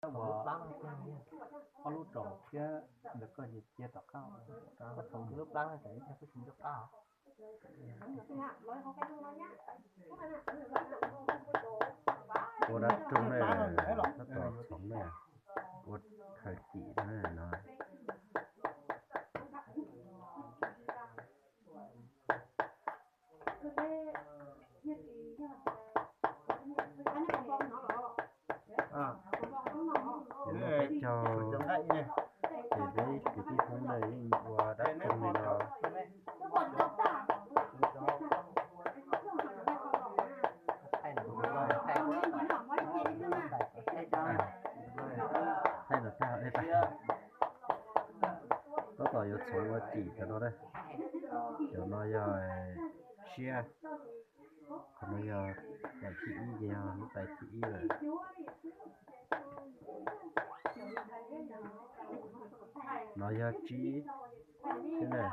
Ob lub rau thiab ntawd koj cia tom qab, koj txhoov lub plab no tsam ib pliag kuj tsis nco qab. Ua dab roog na, tab tom txhoov na, ua khaws cim na no. Ces muaj peb caug, ces peb kwv tij Hmoob na yeej ua dab roog li no. Thaij no tag, tab tom yuav txhoov ua cim cov no na. Cov no yog siab, qhov no yog tais thib ib, ces yog lub tais thib ib lawm. No yog tsib xwb na.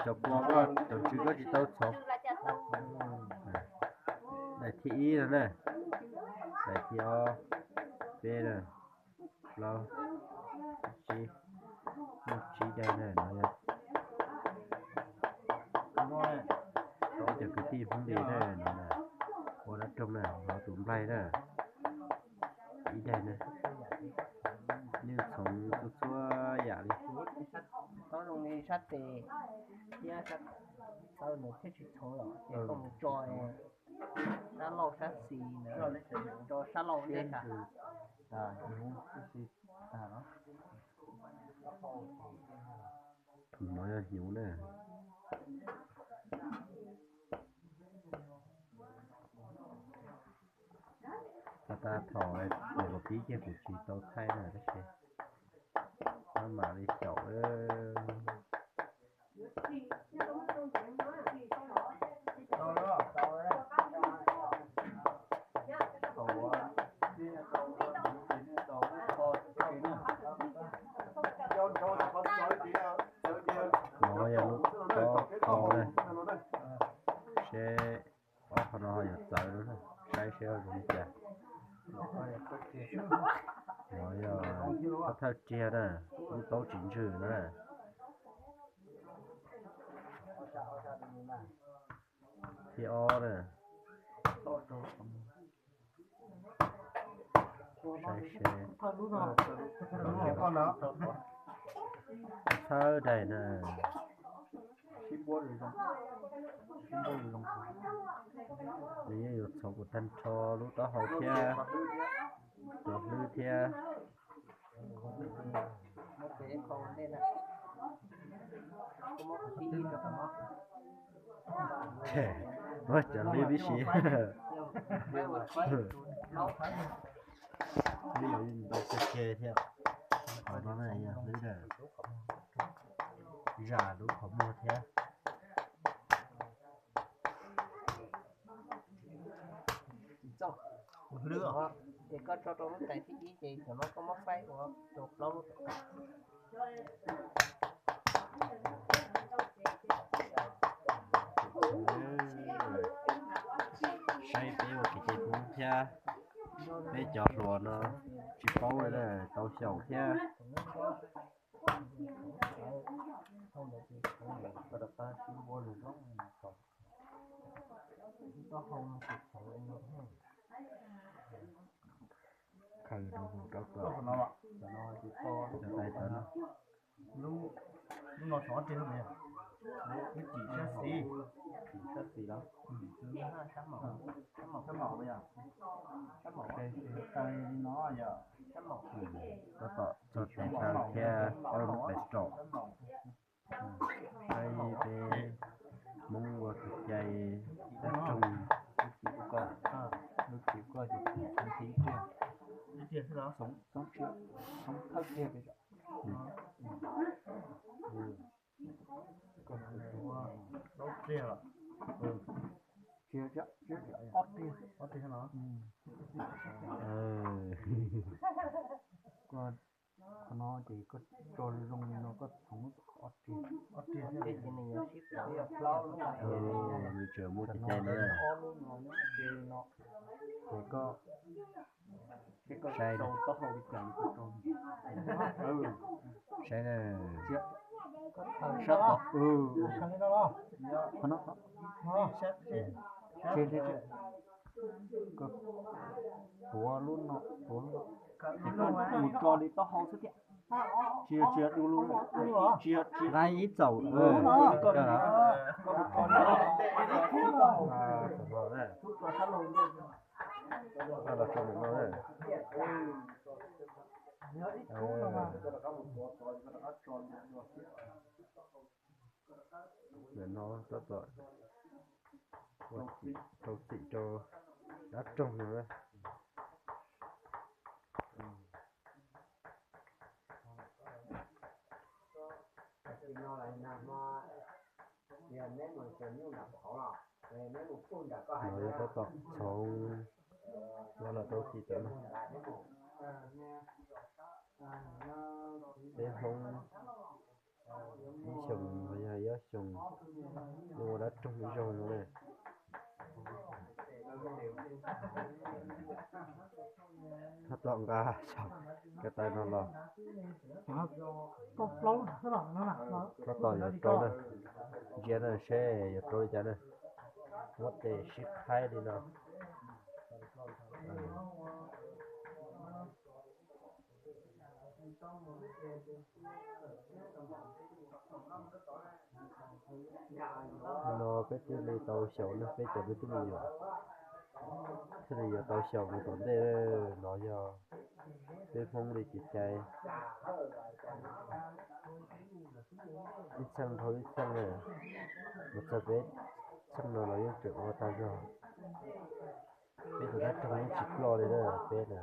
Cov kua koj cov ntsws koj tsis tau txhoov. Tais thib ib no na, tais thib ob, peb na, plaub, tsib, muaj tsib daim na no. Ib cov kwv tij Hmoob li na no, ua dab roog na, no tus nplaig na, ib daim na, yeej txhoov txhua txhua yam li. Txhoov zoo li sab tes thiab sab no thiaj tsis txhoov los ces koj mus tso sab laug sab xis na, tso sab laug ntej tag. Tus no yog hnyuv na. Tag tag thaum ntawm kaum pib kiag kuv tsis tau thaij na tab sis maj mam li xyaum. No yog lub taub hau na, seb ob qho no ho yuav txawv, saib seb zoo li cas. No yog thawj riag na, lub taub tsis ntswg na. Thib ob na. Saib seb. Thawj daim na. Nws yeej yuav txhoov kuv tag nrho lub taub hau thiab, cov hlwb thiab. Muab cov hlwb tib si. Hlwb los yeej ntau kawg kiag thiab. Qhov no na yog hlwb na, zam lub qhov muag thiab. Ces koj tso rau lub tais thib ib ces thaum no koj muab faib ua rau plaub lub tom qab. Saib peb ua kev cai Hmoob thiab, peb cov hluas no tsis paub li na, tau xyaum thiab. Khaws rau hauv rau tom, cov tais tawv no. Lub no txhoov ob riag, lub cim sab xis, sab xis los sab maum, sab maum, sab maum, tais li no yog sab maum, tab tom txog tais tawv thiab ob lub tais raum. Saib peb Hmoob ua kev cai dab roog. Lub cim koj, lub cim koj ces txhoov thib ib riag, txhoov thawj riag peb. Plaub riag los, ob riag, ob riag no. Qhov no ces koj tso zoo li no koj txhoov ob riag, ob riag thiab. Nws tseem muaj cov cai na. Ces koj Saib, saib na. Sab tod, qhov no, tuav lub no, tuav lub no, ces koj mus tso li taub hau xwb thiab. Tsis yog, tsis yog du lug, tsis yog, tsis nqa ib txaum. Ntawm no tab tom rau txim rau dab roog no. No yog tab tom txhoov, no los rau txim tawm no. Peb Hmoob ib xyoos los yog ib ob xyoos yeej ua dab roog ib zaug no na. Tab tom nqa xyaum ko taw no los, tab tom yuav rau na, ntsia na seb yuav rau li cas na. Muab tes sib qhaib li no. No peb thiaj li tau xyaum na, peb cov me tub me nyuam thiaj li yuav tau xyaum mus tom ntej. No yog peb Hmoob li kev cai, ib txheej dhau ib txheej na, mus txog peb txheej no los yeej tseem ua tag zog. Peb tus dab roog yeej tsis ploj li na, peb na.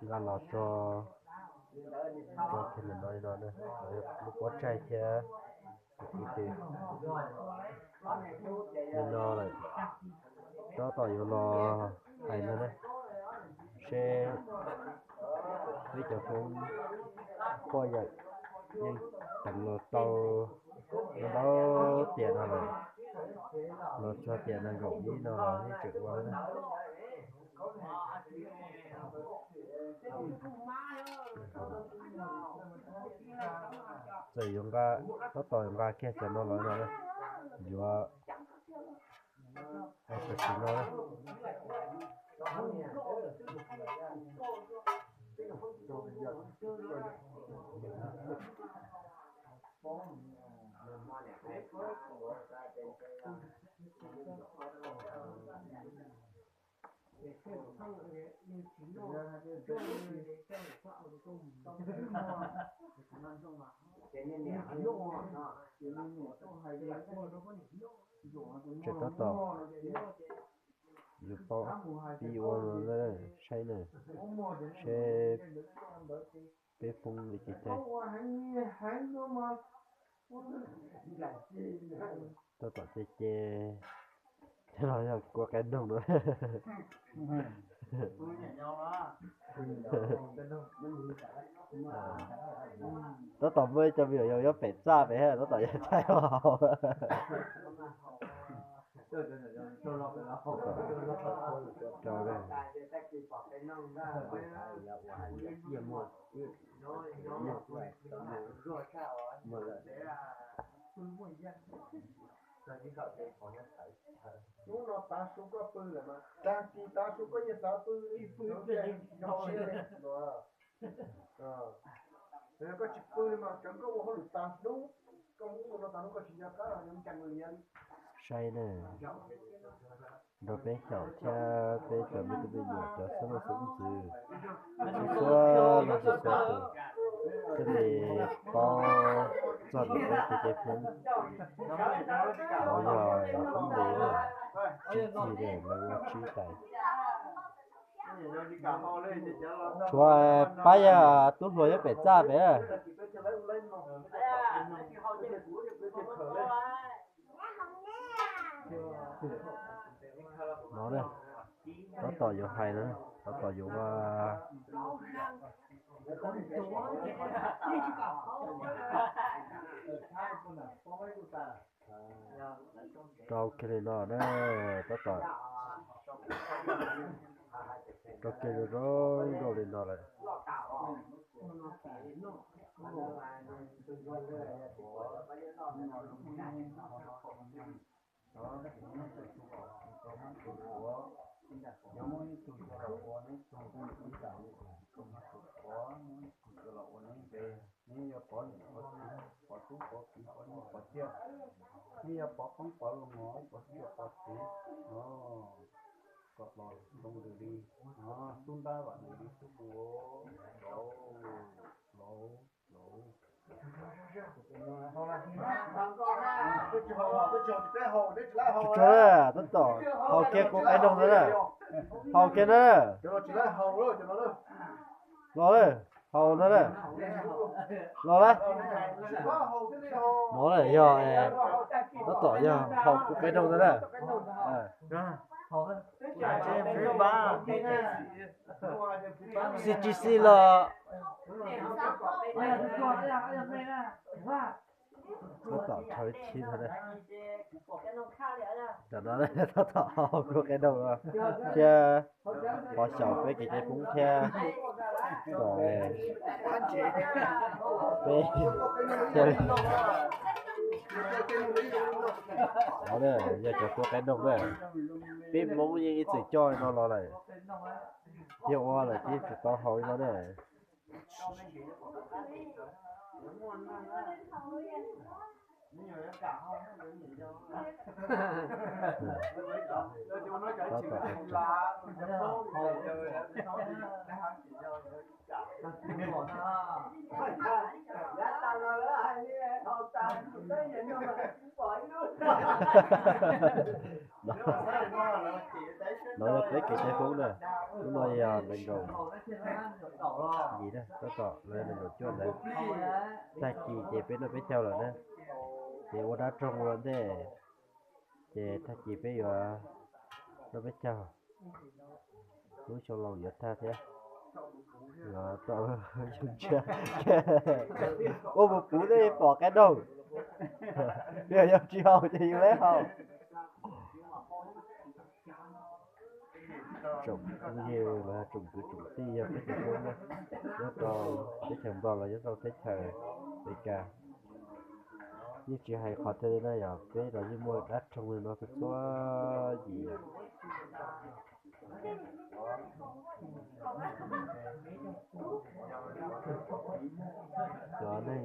Nqa los tso, tso kiag ntawm no li no na, lub pob tsaig thiab tus kwv tij li no lawm. Tab tom yuav los hais no na, seb peb cov Hmoob poj yawm yeej teev los tau ntau tiam no lawm, los txog tiam nees nkaum ib no los yeej tseem ua na. Txawm yuav nqa, tab tom yuav nqa kiag cov no los no, yuav tam sim no. Tseem tab tom yuav paub pib ua no, saib na, seb peb Hmoob li kev cai. Tab tom ce ce thiab los yog kua qe noog no. Tab tom muaj ib co me nyuam yaus nyob pem txaj pem, tab tom yuav caij haus. Hnub no tav su koj pw lawm mas, tag kis tav su koj yeej xav pw li. Koj tsis pw li mas tseev koj ua hauj lwm tag hnub, koj mus ua no tag hnub koj tsis nco qab los yog ncees li. Saib na, nrog peb xyaum thiab peb cov me tub me nyuam cov xeeb leej xeeb ntxwv, txhua leej txhua tus thiaj li paub txog ntawm peb tus cev Hmoob. Los yog Hmoob li na, tsib ceg na, lawv ua tsib tais. Tshuav pab yog tub hluas nyob pem txaj pem. No na, tab tom yuav hais na, tab tom yuav Rau kiag li no na, tab tom rau kiag zoo zoo li no lawm. Neb yuav pov niam pov txiv, pov tub pov kiv, pov niam pov txiv, neb yuav pov poob pov loo mov, pov tub pov kiv, kom los zoo lwm li, xub ntab vam lwm li xwb mus, lauj, lauj, lauj. Tsuag tsuag, tab tom haus kiag kua qab noog ntawd na. Haus kiag na. Los lawm, haus no na. Los lawm. No na yog tab tom yog haus kua qab noog ntawd na. Xi tsis xi los tab tom rhawv ib chim ntawd na. Tam no tab tom haus kua qab noog no thiab, pov xyaum peb kev cai Hmoob thiab, kom peb thiaj li, no na yog cov kua qab noog na. Peb Hmoob yeej ib txwm coj li no los lawm, yog ua lawm ces tsis tau haus li no na. No yog peb kev cai Hmoob na. Hnub no yog nees nkaum yim na, tab tom los nees nkaum cuaj ntawd. Tag kis ces peb noj peb caug lawm na, ces ua dab roog ua ntej, ces tag kis peb yuav noj peb caug. Lub xyoo laus yuav tag thiab, yuav tau yug ntsia ua mus puv tej pom qab noog, yog yog tsis haus ces yus lawv haus. Tsoom phooj ywg los yog tsoom kwv tsoom tij yog peb cov Hmoob nyob rau teb chaws Nplog los nyob rau teb chaws Amelikas, yeej tsis hais qhov twg li na, yog peb los yeej muaj dab roog li no txhua txhua yim. Cov neeg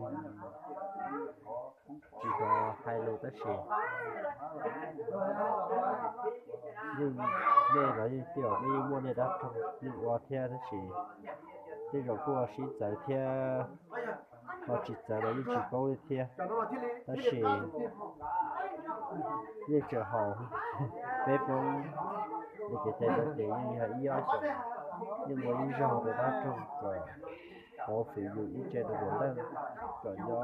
tsis tau hais lus tab sis yeej, nej los yeej tij laum nej yeej muaj nej dab roog yeej ua thiab tab sis tej zaum kuj sib txawv thiab, ho tsis txawv los yeej tsis paub li thiab. Tab sis yeej tseem haus, peb Hmoob li kev cai no ces yeej yog ib ob xyoos yeej ua ib zaug rau dab roog kom pov fwm yus ib tse rau npaum leej kom nyob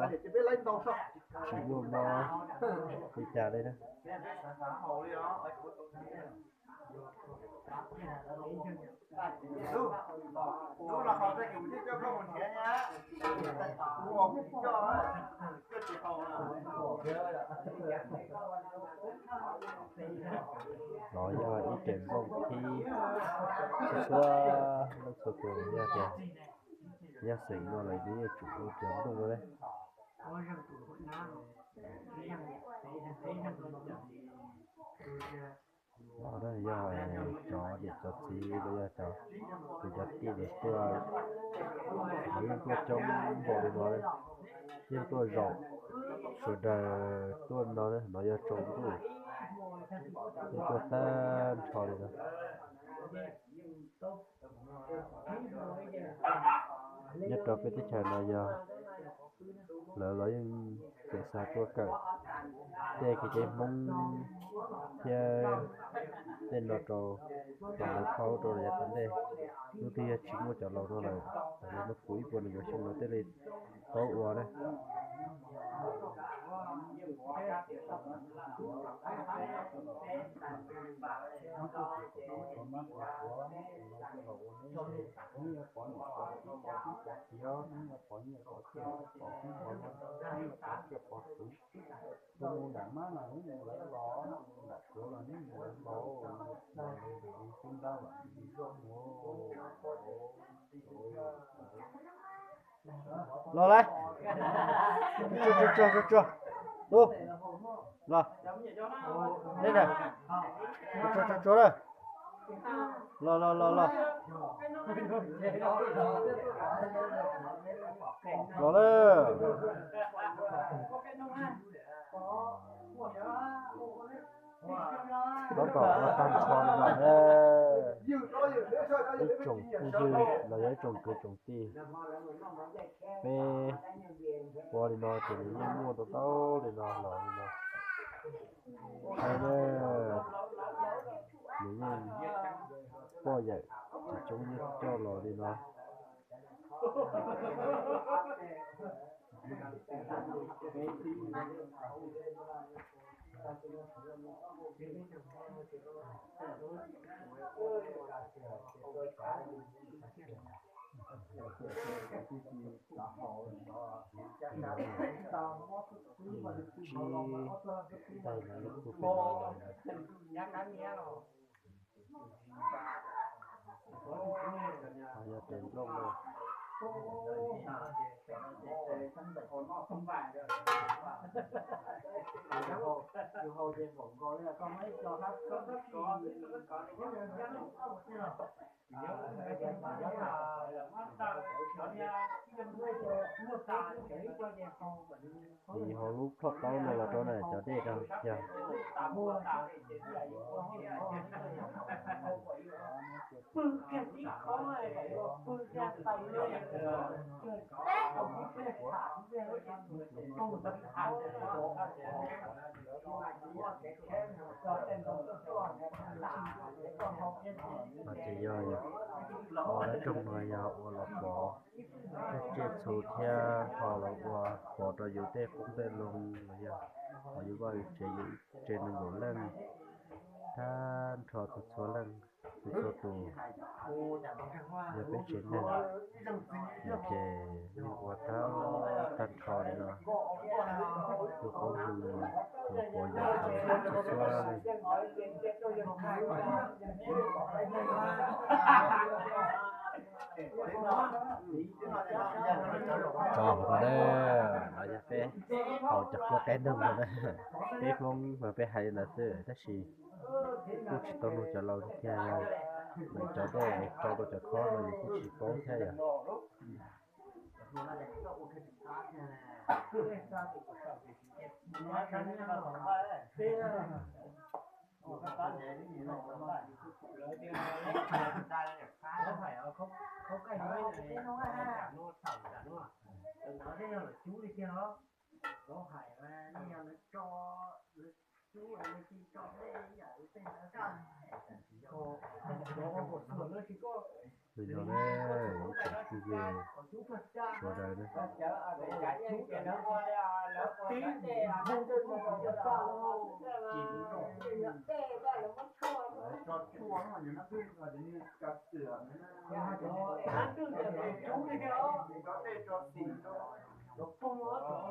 tsis muaj mob li cas li na. Los yog ib tes nplooj thib txhua leej txhua tus yog tias yog xeem no lawm nws yuav tsum ua cov nplooj no ne. Los yog cov niam cov txiv los yog cov kwv cov tij lawv tuaj, lawv yeej tuaj coob npaum li no, yeej tuaj zaum sawv daws tuaj no, no yog tsaus ntuj, yeej tuaj tag nrho li no. Nyob rau peb teb chaws no yog lawv los yeej tseem xav tuaj kawm tej kev cai Hmoob thiab tej no rau, rau lawv paub rau yav tom ntej. Hnub twg yog tsis muaj cov laus no lawm, lawv muab kuv ib puas nees nkaum xyoo no thiaj li paub ua na. Tus mus nram mab no neb mus lawv los, nram tuav los neb mus lawv los, xub ntab los zoj mus. Los lawm. Tsuag tsuag tsuag tsuag tsuag. Los. Neb na. Tsuag tsuag tsuag tsuag na. Los los los los. Los lawm. Tab tom ua tag nrho li no na. Ib tsoom phooj ywg los yog ib tsoom kwv tsoom tij, peb ua li no ces nws yeej muaj tau tau li no los li no. Saib na, nws yeej poj yawm tsis coob yeej coj los li no. Ib tais no lub kub pem no los, yog tes nplooj no. Ces hauv lub plhob taub no los rau na cov dej rau yog. Ces yog ua dab roog no yog ua los pov tej tsiaj txhu thiab ho los ua pov rau yus tej qoob tej loo los yog yus vaj yus tsev, yus tsev nees nkaum leej, tag nrho txhua txhua leej, txhua txhua tus, yog peb tsev neeg no ces yeej ua tau tag nrho li no. Tus qoob tus loo los pov yus txhua txhua leej. Tso hauv no na, no yog peb haus cov kua qaib nroog no na. Peb Hmoob mas peb hais li ntawd xwb tab sis kuj tsis tau nug cov laus tiag tiag, lawv cov dej tso rau cov khob no yus kuj tsis paub thiab yom. Li no ne, ib tsoom phooj ywg sawv daws ne, no yog txog thib lawm ces tsib lub na, los haus tsawg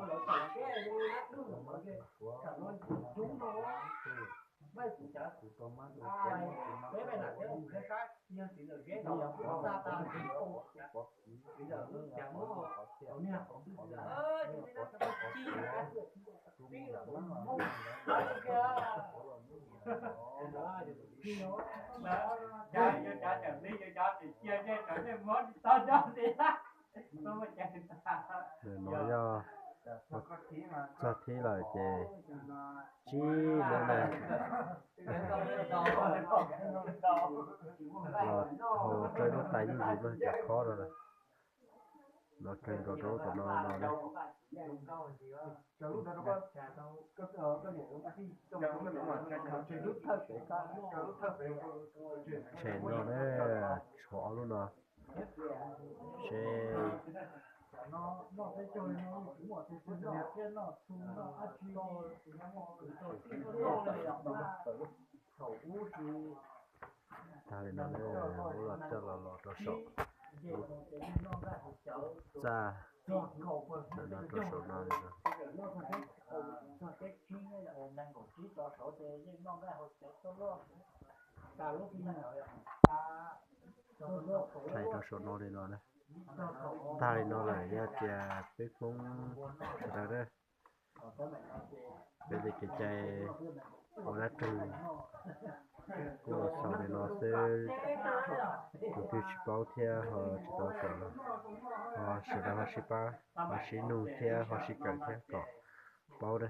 lub tais yeej yus lub cov khob no na, los tsawg nkaus rau lub tom no no na. Tshem no na, tshuav ob lub no, seb Tag li no, ua los coj los los rau saum txaj, no rau saum no li no. Rhais rau saum no li no na. Tag li no lawm yog tias peb Hmoob sawv daws, peb li kev cai ua dab tsi kuj xaus li no xwb. Tus twg tsis paub thiab ho tsis tau kawm los ho sawv daws ho sib pab, ho sib nug thiab ho sib kawm thiab kom paub na.